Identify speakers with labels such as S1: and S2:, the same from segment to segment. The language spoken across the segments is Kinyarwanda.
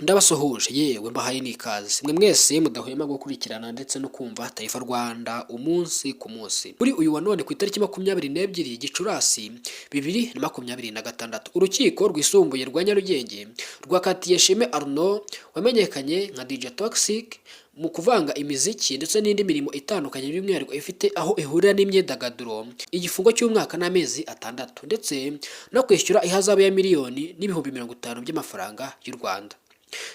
S1: Ndabasuhuje, yewe mbahaye n'ikaze mwe mwese mudahwema gukurikirana ndetse no kumva Taifa Rwanda umunsi ku munsi. Kuri uyu wa none, ku itariki 22 Gicurasi 2026, Urukiko Rwisumbuye rwa Nyarugenge rwakatiye Shime Arnaud, wamenyekanye nka DJ Toxxyk mu kuvanga imiziki ndetse n'indi mirimo itandukanye, by'umwihariko ifite aho ihurira n'imyidagaduro, igifungo cy'umwaka n'amezi 6 ndetse no kwishyura ihazabu ya 1,050,000 by'amafaranga y'u Rwanda,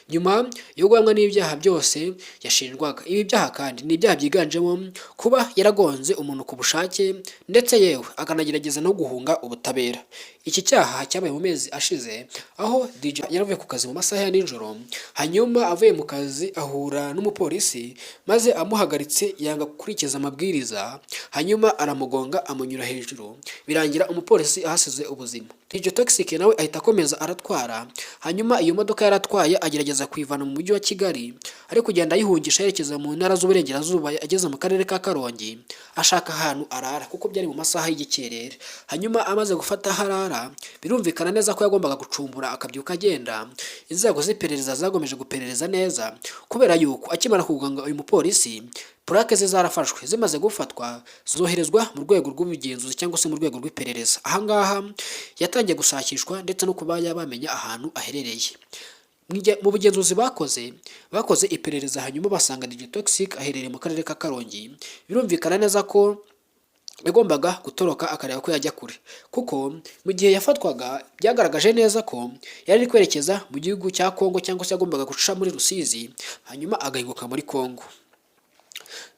S1: nyuma yo guhamwa n'ibyaha byose yashinjwaga. Ibi byaha kandi ni ibyaha byiganjemo kuba yaragonze umuntu ku bushake, ndetse yewe akanagerageza no guhunga ubutabera. Iki cyaha cyabaye mu mezi ashize, aho DJ yaravuye ku kazi mu masaha ya nijoro, hanyuma avuye mu kazi ahura n'umupolisi, maze amuhagaritse yanga gukurikiza amabwiriza, hanyuma aramugonga amunyura hejuru, birangira umupolisi ahasize ubuzima. DJ Toxxyk nawe ahita akomeza aratwara, hanyuma iyo modoka yaratwaye agerageza kuyivana mu Mujyi wa Kigali, ari kugenda ayihungisha yerekeza mu ntara z'uburengerazuba. Ageze mu karere ka Karongi ashaka ahantu arara, kuko byari mu masaha y'igikerere. Hanyuma amaze gufata aho arara, birumvikana neza ko yagombaga gucumbura akabyuka agenda. Inzego z'iperereza zagomeje guperereza neza, kubera yuko akimara kugonga uyu mupolisi, purake ze zarafashwe. Zimaze gufatwa zoherezwa mu rwego rw'ubugenzuzi cyangwa se mu rwego rw'iperereza. Ahangaha yatangiye gushakishwa ndetse no kuba bamenya ahantu aherereye. Mu bugenzuzi bakoze iperereza, hanyuma basanga DJ Toxxyk aherereye mu karere ka Karongi. Birumvikana neza ko yagombaga gutoroka akareba ko yajya kure, kuko mu gihe yafatwaga byagaragaje neza ko yari ari kwerekeza mu gihugu cya Kongo, cyangwa se yagombaga guca muri Rusizi hanyuma agahinguka muri Kongo.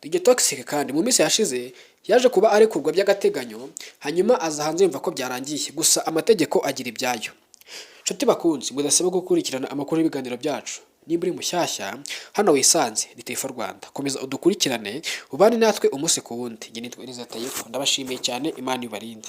S1: DJ Toxxyk kandi mu minsi yashize yaje kuba arekurwa by'agateganyo, hanyuma aza hanze yumva ko byarangiye, gusa amategeko agira ibyayo. Nshuti bakunzi mudasaba gukurikirana amakuru y'ibiganiro byacu, nimba uri mushyashya hano wisanze, ni Taifa Rwanda, komeza udukurikirane, ubane natwe umunsi ku wundi. Njye nitwa Eliza Taifa, ndabashimiye cyane, Imana ibarinde.